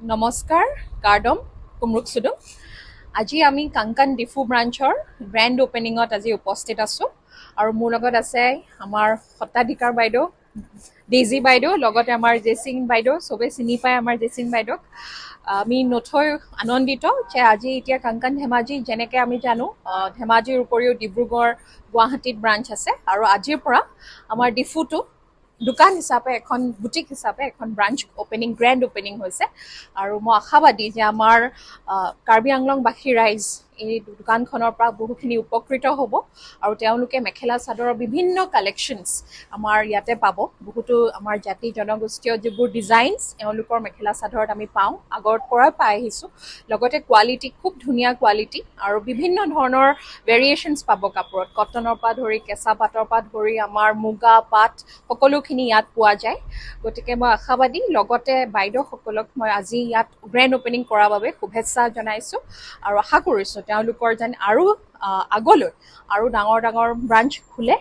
নমস্কাৰ, কাৰ্ডম কুমৰুক চুডুং। আজি আমি কাংকান ডিফু ব্ৰাঞ্চৰ গ্ৰেণ্ড অ'পেনিঙত আজি উপস্থিত আছোঁ আৰু মোৰ লগত আছে আমাৰ সত্ৰাধিকাৰ বাইদেউ ডেইজি বাইদেউ, লগতে আমাৰ জেচিং বাইদেউ। চবেই চিনি পায় আমাৰ জেচিং বাইদেউক। আমি নথৈ আনন্দিত যে আজি এতিয়া কাংকান ধেমাজি, যেনেকৈ আমি জানো, ধেমাজিৰ উপৰিও ডিব্ৰুগড়, গুৱাহাটীত ব্ৰাঞ্চ আছে আৰু আজিৰ পৰা আমাৰ ডিফুটো দোকান হিচাপে, এখন বুটিক হিচাপে এখন ব্ৰাঞ্চ অ'পেনিং, গ্ৰেণ্ড অ'পেনিং হৈছে। আৰু মই আশাবাদী যে আমাৰ কাৰ্বি আংলংবাসী ৰাইজ এই দোকানখনৰ পৰা বহুখিনি উপকৃত হ'ব আৰু তেওঁলোকে মেখেলা চাদৰৰ বিভিন্ন কালেকশ্যনছ আমাৰ ইয়াতে পাব। বহুতো আমাৰ জাতি জনগোষ্ঠীয় যিবোৰ ডিজাইনছ এওঁলোকৰ মেখেলা চাদৰত আমি পাওঁ, আগৰ পৰাই পাই আহিছোঁ। লগতে কোৱালিটি, খুব ধুনীয়া কোৱালিটি আৰু বিভিন্ন ধৰণৰ ভেৰিয়েশ্যনছ পাব কাপোৰত। কটনৰ পৰা ধৰি, কেঁচা পাটৰ পৰা ধৰি, আমাৰ মুগা পাট, সকলোখিনি ইয়াত পোৱা যায়। গতিকে মই আশাবাদী। লগতে বাইদেউসকলক মই আজি ইয়াত গ্ৰেণ্ড অ'পেনিং কৰাৰ বাবে শুভেচ্ছা জনাইছোঁ আৰু আশা কৰিছোঁ তেওঁলোকৰ যেন আৰু আগলৈ আৰু ডাঙৰ ডাঙৰ ব্ৰাঞ্চ খোলে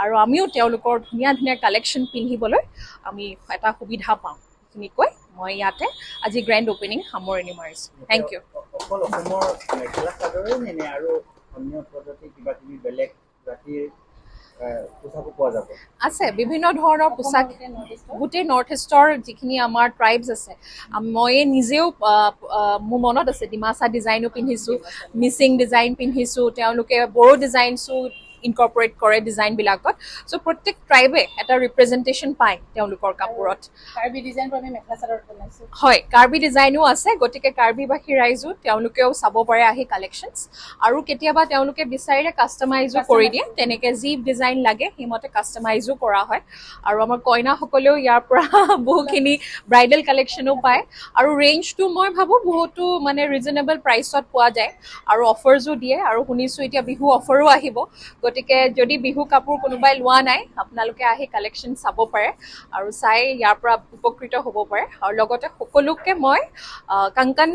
আৰু আমিও তেওঁলোকৰ ধুনীয়া ধুনীয়া কালেকশ্যন পিন্ধিবলৈ আমি এটা সুবিধা পাওঁ। এইখিনি কৈ মই ইয়াতে আজি গ্ৰেণ্ড অ'পেনিং সামৰণি মাৰিছোঁ। Thank U. অকল অসমৰ মেখেলা চাদৰে নে আৰু অন্য পদ্ধতি কিবা কিবি বেলেগ জাতিৰ পোচাকো পোৱা যাব? আছে, বিভিন্ন ধৰণৰ পোচাক, গোটেই নৰ্থ ইষ্টৰ যিখিনি আমাৰ ট্ৰাইবছ আছে। ময়ে নিজেও, মোৰ মনত আছে, ডিমাচা ডিজাইনো পিন্ধিছোঁ, মিচিং ডিজাইন পিন্ধিছোঁ, তেওঁলোকে বড়ো ডিজাইনছো ইনকৰ্পৰেট কৰে ডিজাইনবিলাকত। চ' প্ৰত্যেক ট্ৰাইবে এটা ৰিপ্ৰেজেণ্টেশ্যন পায় তেওঁলোকৰ কাপোৰত। কাৰ্বি ডিজাইনটো আমি মেখেলা চাদৰত বনাইছোঁ। হয়, কাৰ্বি ডিজাইনো আছে। গতিকে কাৰ্বিবাসী ৰাইজো তেওঁলোকেও চাব পাৰে আহি কালেকশ্যনছ আৰু কেতিয়াবা তেওঁলোকে বিচাৰিলে কাষ্টমাইজো কৰি দিয়ে। তেনেকে যি ডিজাইন লাগে সেইমতে কাষ্টমাইজো কৰা হয়। আৰু আমাৰ কইনাসকলেও ইয়াৰ পৰা বহুখিনি ব্ৰাইডেল কালেকশ্যনো পায় আৰু ৰেঞ্জটো মই ভাবোঁ বহুতো মানে ৰিজনেবল প্ৰাইচত পোৱা যায় আৰু অফাৰ্ছো দিয়ে। আৰু শুনিছোঁ এতিয়া বিহু অফাৰো আহিব। গতিকে যদি বিহু কাপোৰ কোনোবাই লোৱা নাই, আপোনালোকে আহি কালেকশ্যন চাব পাৰে আৰু চাই ইয়াৰ পৰা উপকৃত হ'ব পাৰে। আৰু লগতে সকলোকে মই কাংকান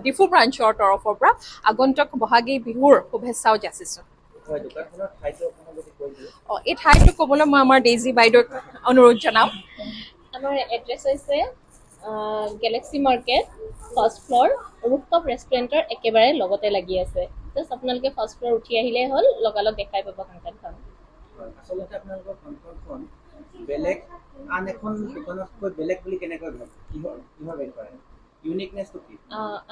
ডিফু ব্ৰাঞ্চৰ তৰফৰ পৰা আগন্তুক বহাগী বিহুৰ শুভেচ্ছাও যাচিছোঁ। হয়, দোকানখনৰ ঠাইটো অকণমান যদি কৈ দিয়ে। অঁ, এই ঠাইটো ক'বলৈ মই আমাৰ ডেইজি বাইদেউক অনুৰোধ জনাম। আমাৰ এড্ৰেছ হৈছে Galaxy market, first floor, rooftop ৰেষ্টুৰেণ্টৰ একেবাৰে লগতে লাগি আছে। জাষ্ট আপোনালোকে ফাৰ্ষ্ট ফ্ল'ৰ উঠি আহিলেই হ'ল, লগালগ দেখাই পাব কাংকানখন। হয়, আচলতে আপোনালোকৰ কাংকানখন বেলেগ আন এখন দোকানতকৈ বেলেগ বুলি কেনেকৈ ভাবে? কিহৰ বিষয়ে, ইউনিকনেছটো কি?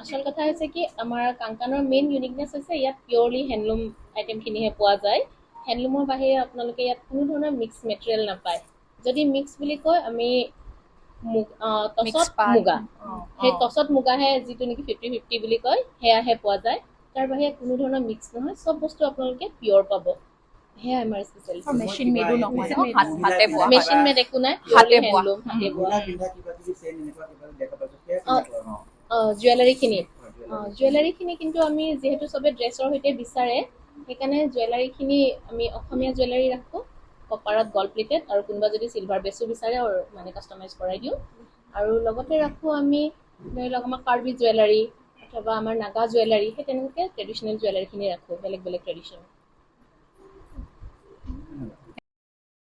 আচল কথা হৈছে কি, আমাৰ কাংকানৰ মেইন ইউনিকনেছ হৈছে ইয়াত পিয়'ৰলি হেণ্ডলুম আইটেমখিনিহে পোৱা যায়। হেণ্ডলুমৰ বাহিৰে আপোনালোকে ইয়াত কোনো ধৰণৰ মিক্স মেটেৰিয়েল নাপায়। যদি মিক্স বুলি কয়, আমি টচত মুগা, সেই টচত মুগাহে, যিটো নেকি 50-50 বুলি কয়, সেয়াহে পোৱা যায়। তাৰ বাহিৰে কোনো ধৰণৰ মিক্স নহয়, চব বস্তু আপোনালোকে পিয়'ৰ পাব। সেয়াই আমাৰ স্পেচিয়েলিটি। মেচিন মেডো নহয়, হাতে বোৱা। মেচিন মেড একো নাই। হাতে বোৱা। হাতে বোৱা। জুৱেলাৰীখিনি, জুৱেলাৰীখিনি কিন্তু আমি যিহেতু চবে ড্ৰেছৰ সৈতে বিচাৰে, সেইকাৰণে জুৱেলাৰীখিনি আমি অসমীয়া জুৱেলাৰী ৰাখোঁ, কপাৰত গল্ড প্লেটেড, আৰু কোনোবা যদি চিলভাৰ বেছো বিচাৰে আৰু মানে কাষ্টমাইজ কৰাই দিওঁ। আৰু লগতে ৰাখোঁ আমি ধৰি লওক আমাৰ কাৰ্বি জুৱেলাৰী অথবা আমাৰ নাগা জুৱেলাৰী, সেই তেনেকৈ ট্ৰেডিশ্যনেল জুৱেলাৰীখিনি ৰাখোঁ, বেলেগ বেলেগ ট্ৰেডিশ্যন।